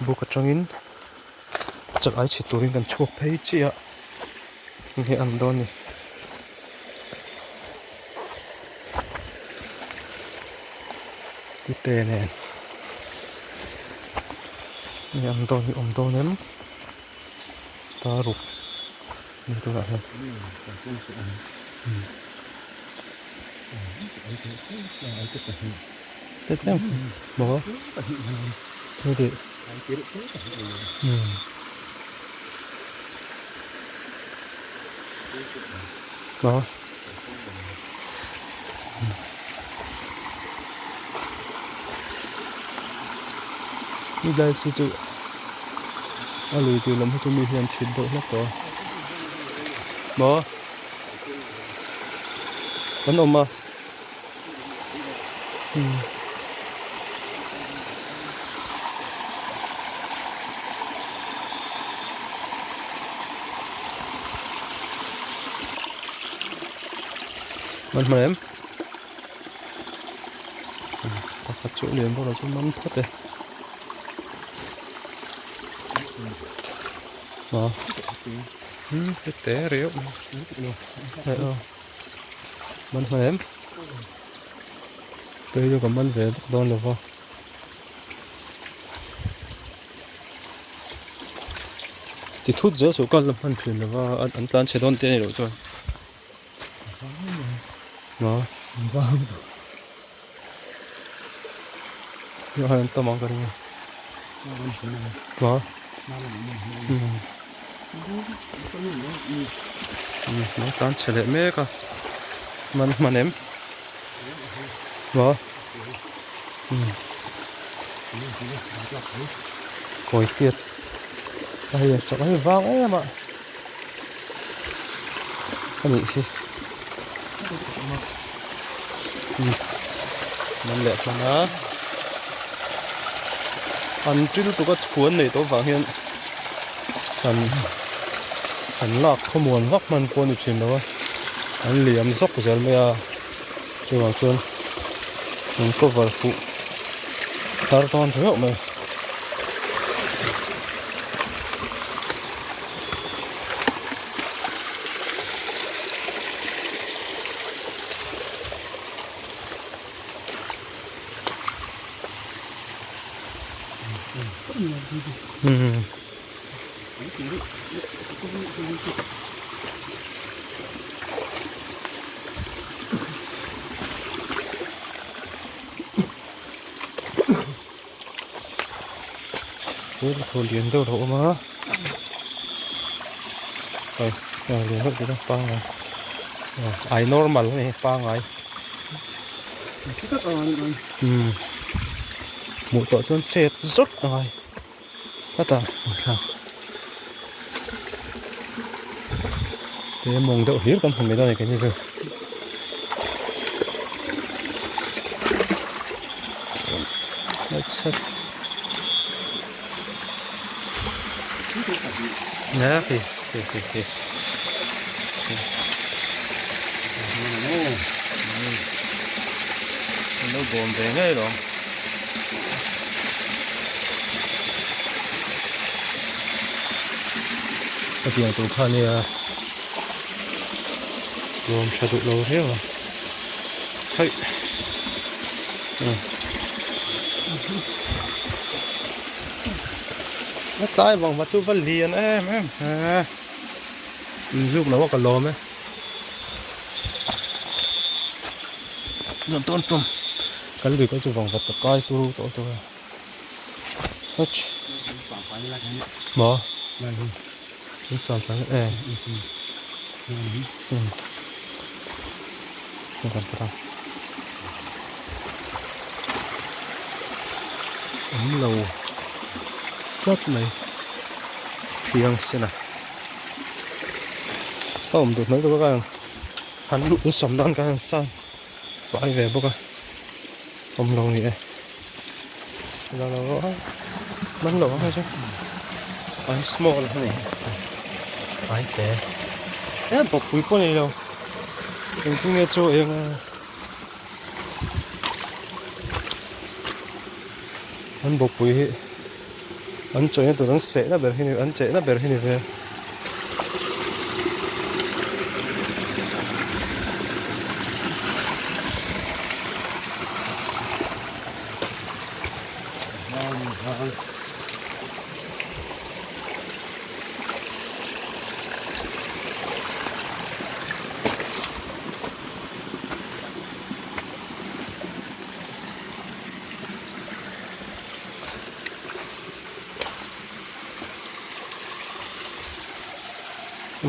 Buk atangin chak ai chhit turin kan chhuak phei chiah a enge an dawn ni. Pute nen enge an dawn hi awm dawn em taruk ni tunah hian. Maw heti maw helai chu chu a lui tih lam hi chu mi hian chhit deuh hlek tawh a maw an awm a. Man hman em? Pakhat chu lian bawk lo chu man phawt e. Maw? Hete riau. Man hman em? Tui chu ka man ve bawk dawn lo va. Ti thut zel suh ka la hman thin lo va an tlan chhe dawn te a ni loh chuan. Maw? Hei an tam ang ka ring a. Maw? Lo tlan chhe leh mek a man hman em maw kawi tiat a hei chak a hei vang em a a nih hi man leh hman a an ṭil tuk a chhuan neih tawh vang hian an an lak khawmuan vak hman pawh a ni ṭhin lo a an liam zawk zel mai a chuvang chuan an cover fuh thar dawn riauh mai. Thu lian deuh lo awm a hei lian deuh chu pangngai ai normal a ni pangngai hmuh tawh chuan chet zawt a ngai tlat a thlak te mawng deuh hlir kan hmu mai dawn a ni keini chu. An lo bawm ve ngei lo. Hetiang tur kha nia bawm tha duh lo riau a. Hei. A tlai vang va chu va lian em em he. Inzuk lo a ka lawm e. Nuam tawn tum. Kan lui kal chu vang vat ka kai turu tawh tur a. Hach. Maw? In sam fai e. Hmm. Kan tara. Awm lo tlat mai. Phiang sen a. A awm duh mai bawk a han luh in sawm nan khan an san fai ve bawk a awm lo ni e lo lo rawh a man lo ang hei chu ai small a ni ai te e bawkpui pawh nei lo engtin nge chaw eng a an bawkpui hi. An chawina tur an sehna ber hi ni an chehna ber hi ni ve.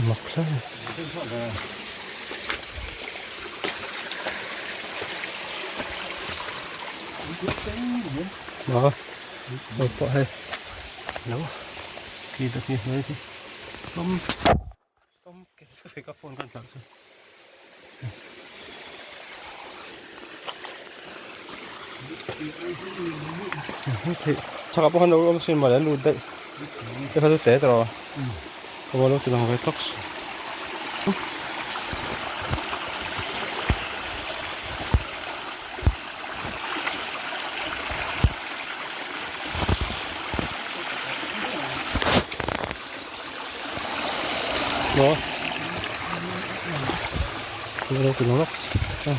Mak hle a ni. Maw hei pawh hei lo khi te khi hnuai khi tlawm tlawm ke ka phone kan tlan chu. Chhakah pawh khan lo awm sin mawle a lut daih te kha chu te tawh a ka lo ti lang ve tawk Maw lo ti lang lawk a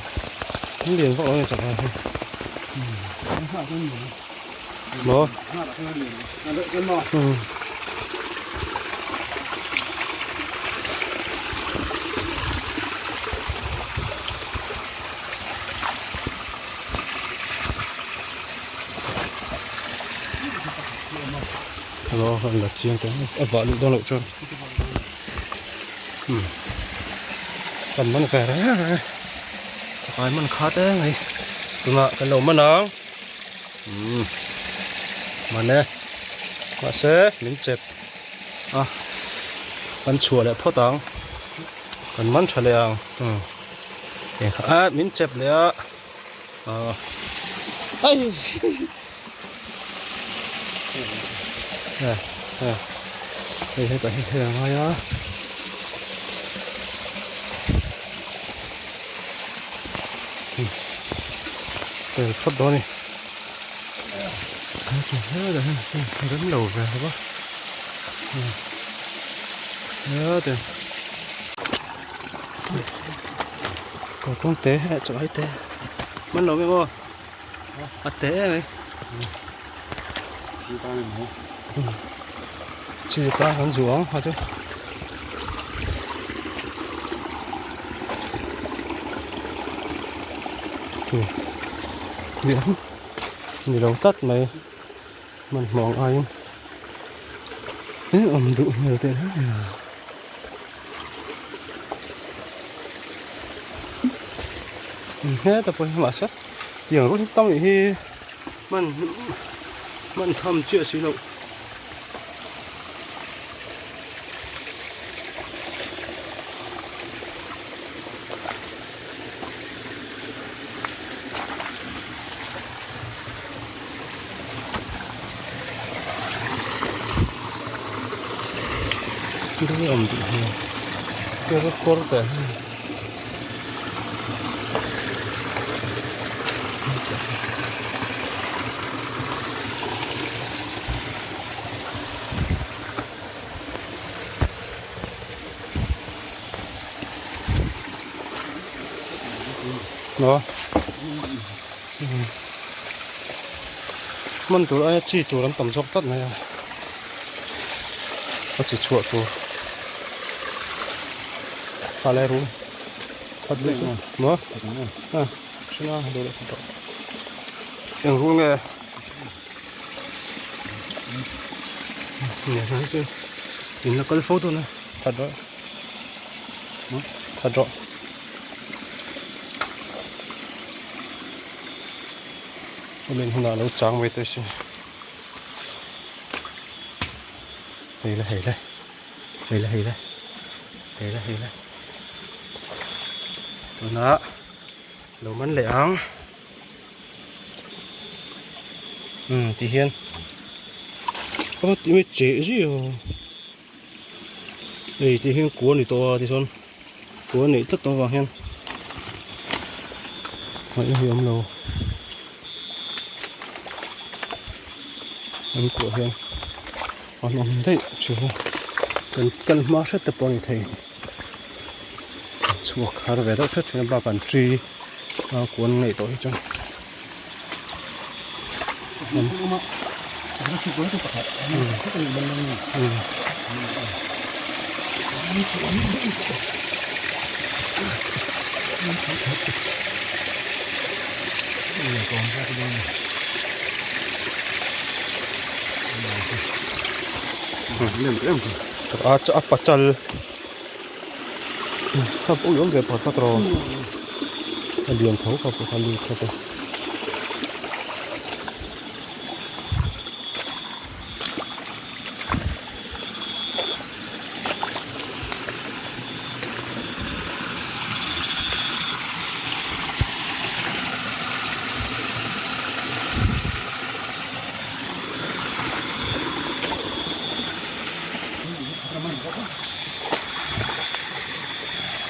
lian vak lo a ni chak hi maw Hello an la chiang teh a vah luh dawn loh chuan umm kan man ve reng reng e chakai man kha te mai tunah kan lo man ang umm man e mahse min chep a kan chhuah leh phawt ang kan man tha leh ang umm a min chep leh a ah ai. Hei hetah hian hei a ngai a. Tel phawt dawn a ni. Hetah hian rem lo ve bawk a. Hetiang kalkawng te chaw ai te hman lo em aw. A te em mai. Chi tan kan zuah ang kha chu. Lian ni lo tlat mai hmanhmawh ang aiin awm duh hmel teh hle mai a. Heta pawh hi mahse tiang rul tam nih hi hman hman tham chiah si loh. Thil awm duh hmel kawr kawr te maw hman tur aia chi tur an tam zawk tlat mai a a chi chhuah tur a lai ru that luih chu maw a hring a duh leh tawh eng rul nge nge chu in la kal fo dawn a that rawh that rawh. Hemi hunah lo chang mai teh se hei le hei le hei le hei le hei le hei le tunah lo man leh ang umm ti hian aw ti mai cheh zui aw hei ti hian kua a ni tawh a tichuan kua a neih tlat tawh avang hian ngaihna hi a awm lo an kuah hian. An awm daih thin a, kan kal hma hret te pawh a ni thei. Chhuak har ve deuh hret thin a bakah an tri a kuan ngaih tawh hi chuan. A a pachal kha pawh awm ve pakhat rawh a lian tho kha pawh kha lut kha pawh.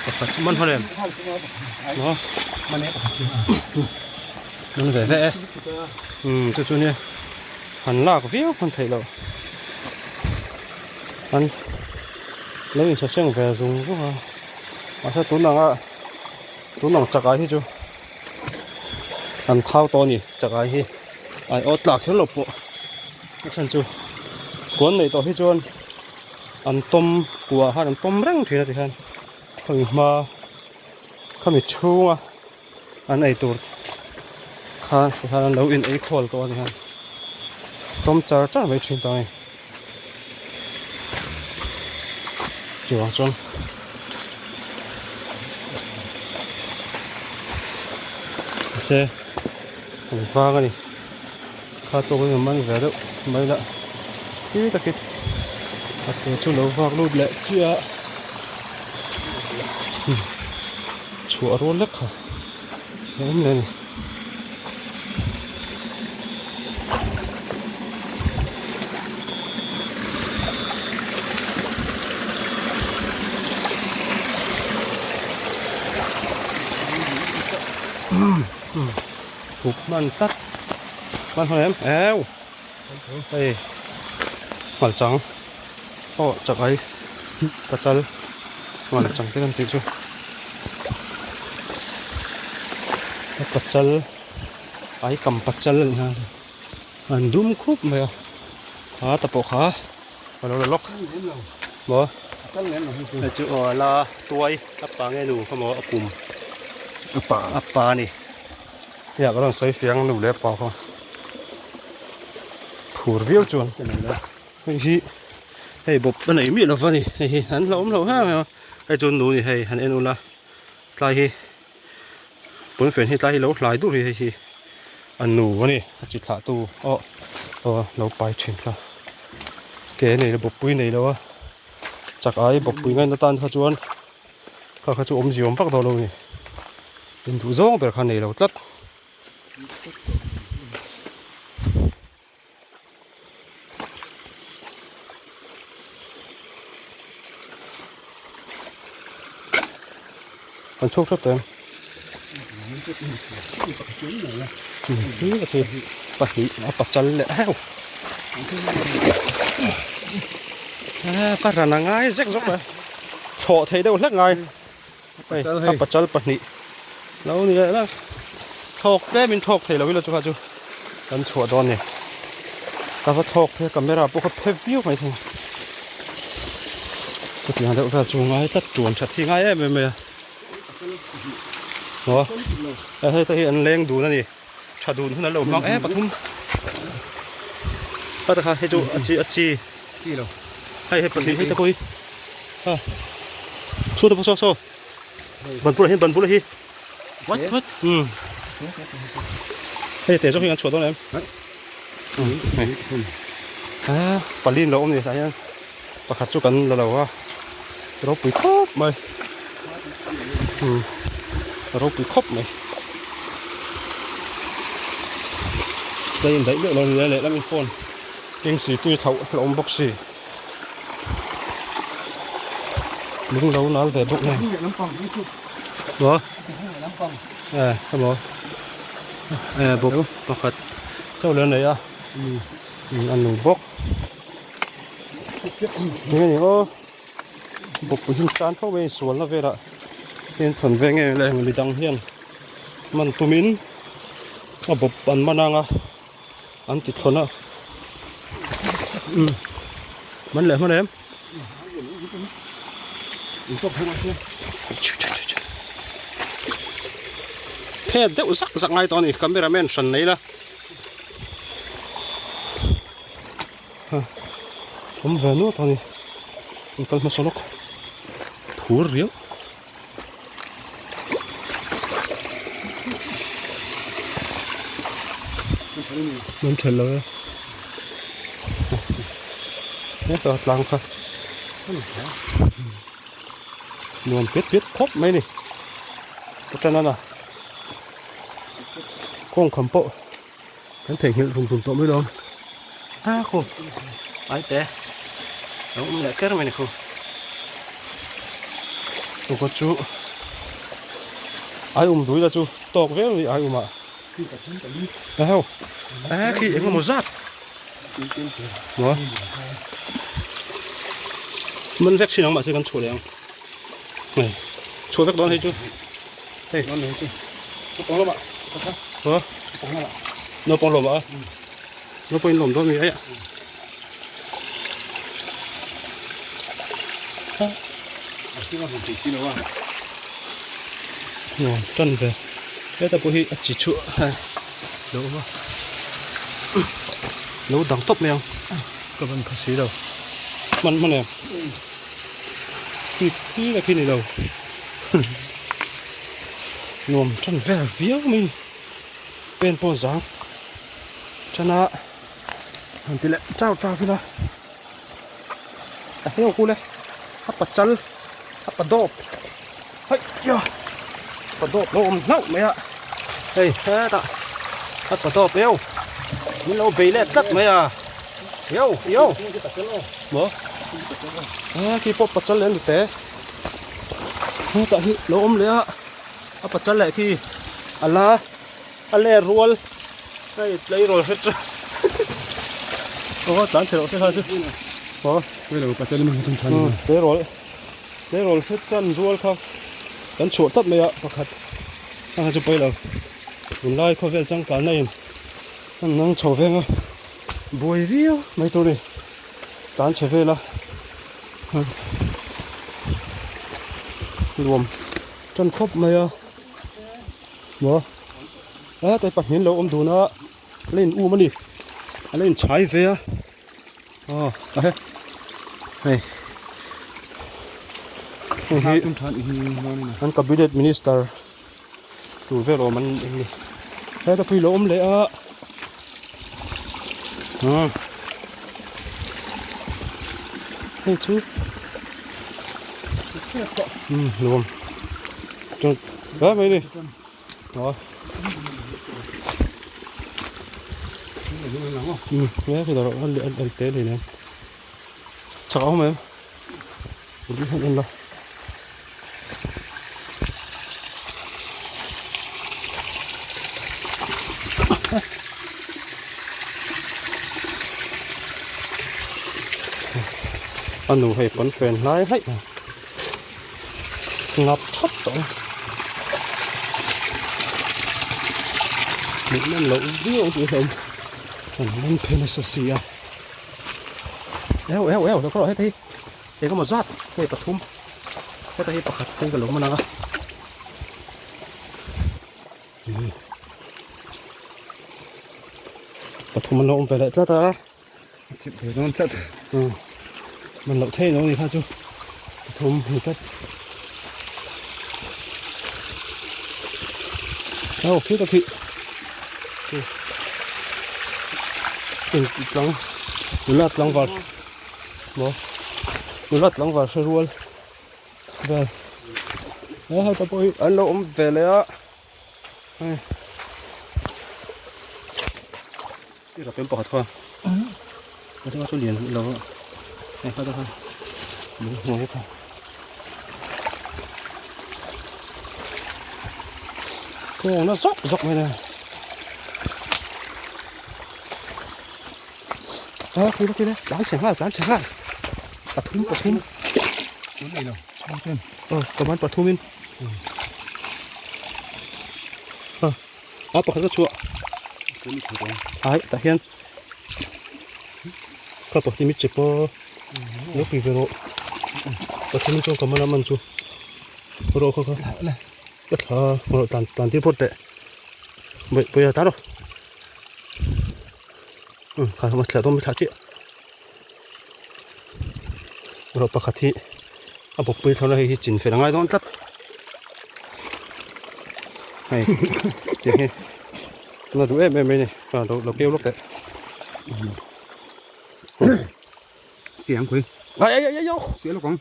Pakhat chu man hawn em? Maw? Man ve ve e. Umm chu chu nia han lak viau khan theih loh. An lo inchhaseng ve zung zung a. Mahse tun anga tun ang chak ai hi chu an thau tawh a ni chak ai hi ai aw tlak kher lo pawh a chhan chu kuan neih tawh hi chuan an tawm kuah khan an tawm reng thin a ti khan khami hma khami chhunga an ei tur kha tikhan an lo in ei khawl tawh a ni khan tawm char char mai thin tawh a ni chuvang chuan mahse an vang a ni kha tawk in a man ve deuh mai lah khi takin a te chu lo vak lut leh chiah a. Chhuah rual lek kha a awm leh a ni. Hup hman tlat hman hman em eu hei hmalchang aw chakai pachal hmalchang te kan tih chu a pachal ai kam pachal a ni a an dum khup mai a kha ta pawh kha a lo la lawk maw hei chu aw la tuai a pa nge nu kha maw a kum a pa a ni. Hei ka rawn sawi fiang nu leh pa kha phur viau chuan hei hi hei bawp a nei miah lova ni hei hi an hlauhawm lo em em a hei chu nu ni hei han en ula tlai hi pawnfen hi tlai hi lo hlai dur hi hei hi a nu a ni a chi thlah tu aw aw lo pai thin kha ke nei lo bawppui nei lo a chak ai bawppui ngaina tan kha chuan kha kha chu awmzia awm vak dawn lo a ni. Induh zawng ber kha nei lo tlat. Kan chhuak tlat em? Pahnih a pachal leh heuh. Ka ran a ngai zek zawk a. Thlawh thei deuh hlek ngai. Hei a pachal pahnih lo ni leh la thlawk te min thlawk thei lo ila chu kha chu kan chhuah dawn ni ka va thlawk phei a camera pawh kha phe viau mai thei chutiang deuh vel chu ngai tlat tuan that hi ngai em em mai a maw hei te hi an leng dun a ni tha dun hun an lo hmang e pathum a takha hei chu a chi a chi chi lo hei hei pahnih hei te pawh hi ha chu te pawh saw saw ban bulah hian ban bulah hi what what um hei te zawk hi an chhuah dawn em a palin lo awm ni tah hian pakhat chu kan la lo a ropui khawp mai um ropui khawp mai tlai in daih meuh lo ni a lehlam in phone keng si tui thlauh a awm bawk si lung lo nal ve bawk nen maw e hemaw e bawk pakhat chauh lo nei a a nu bawk. Enge ni aw bawkpui hi tan fo mai sualna velah hian thawn ve nge leh midang hian man tumin a bawp an man ang a an ti thlawn a umm man leh hman em. Phet deuh zak zak ngai tawh a ni camera man hran nei la. Awm ve nuat a ni an kal hmasa lawk phur riau. Man thelh lo e heta tlang kha nuam pet pet khawp mai a ni ka tan a na kawngkham pawh. Kan theihnghilh rum rum tawh mai lo a khu ai te lo awm leh ker mai ni khu tukawt chu ai um dui la chu tawk viau mai ai um ah a heu a khi eng emaw zat maw man vek thin ang mahse kan chhuah leh ang hei chhuah vek dawn hei chu hei Hả? Naupang lawm a? Naupang in lawm dawn mi ai a? Nuam tan ve. Heta pawh hi a chi chu lo awm a. Lo dang tawp mai ang. Ka van kha si lo. Hman hman em? Khi khi la khi ni lo. Nuam tan vel viau mai ni. Pen pawh zang tan a han ti leh chau chau ila a heu kul e a pachal a pa dawp haih ya pa dawp lo awm hlauh mai a hei hetah a pa dawp eu min lo bei let tlat mai a eu eu maw a khi pawh pachal leh a ni te hetah hi lo awm leh a. A pachal leh khi a la a ler rual hei tleirawl hre teuh aw tlan chhe loh se kha chu aw tleirawl tleirawl hre tan rual kha kan chhuah tlat mai a pakhat a kha chu pawi lo tunlai khawvel changkanna in an nang chho veng a buai viau mai tur a ni tlan chhe vel a nuam. Tan khawp mai a maw hetlai pahnih an lo awm dun a a la in um a ni a la in chhai ve a aw a he hei hei hi an cabinet minister tur vel awm an ni heta pui lo awm leh a umm hei chu. Umm nuam chuan hle mai ni aw umm he khi dawrah a an te hlei nen chak a awm em ui han en la. A nu hei pawn fen hlai hlaih mai ngap thap tawh a hmuh nawm loh viau tih hlawm an man phei nasa si a eu eu eu lo kawh rawh heta hi eng emaw zat hei pathum heta hi pakhat phei ka lo man ang a. Pathum an lo awm ve leh tlat a. Chip ve dawn tlat. Man loh theih lo ni kha chu pathum ni tlat. Aw khi tak hi. In tlang nula tlangval maw nula tlangval hre rual vel he heta pawh hi an lo awm ve leh a. Hei i rapem pakhat kha a chu lian lo a hei kha kha lung hnuai kha kawng na zawk zawk mai a a khi khi tlan chhe nghal tlan chhe nghal. Pathum pathum. Tun nei lo. Chuan. Aw ka man pathum in. A a pakhat ka chhuah. Ai tah hian ka pakhat hi mi chep a lo pui ve rawh. Pathum in chuan ka man a man chu rawh kha kha ka thla rawh tlan tlan tir phawt teh. Bawihpuia ta rawh. Kha thla dawn thla chiah. Rawh pakhat hi a bawkpui thlawna hei hi chin fel a ngai dawn tlat hei tiang hi na duh em em mai a ni a lo lo keu lawk teh siang khui ai ai ai ai siang lawk ang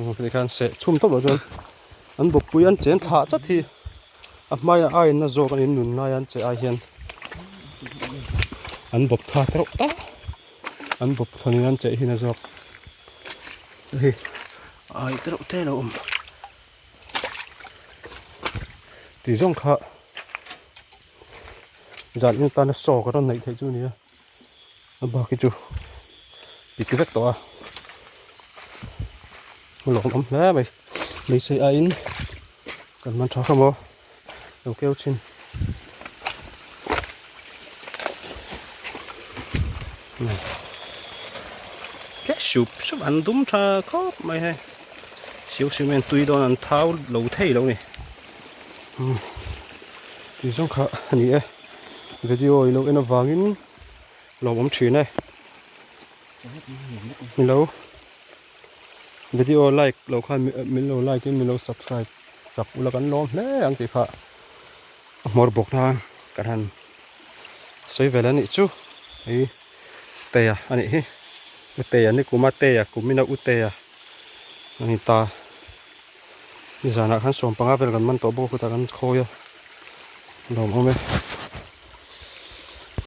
good tikhan seh chhum tawp loh chuan an bawkpui an chen thlah chat hi. A hmaia a inna zawk an innun lai an che ai hian an bawp tha ta reuh ta an bawp thlanin an cheh hin a zawk hei ai te reuh te a lo awm tih zawng kha zan in atana saw ka rawn neih theih chu a ni a a bak hi chu pik vek tawh a lawmawm hle mai hmeichhe aiin. Kan man tha hlawm aw lo keu thin. Ke sup sup an dum tha khawp mai hei siu siu mai an tui dawn an thau lo thei lo ni tih zawng kha a ni e video i lo en avangin lawmawm thin e ni lo. Video like loh khan min lo like in min lo subscribe sak ula kan lawm hle ang tih kha a hmawr bawk nan kan han sawi vel a nih chu hei Teia a nih hi U Teia ni kuma Teia kumina U Teia a ni ta nizanah khan sawm panga vel kan man tawh bawk a khutah kan khawi a lawmawm e.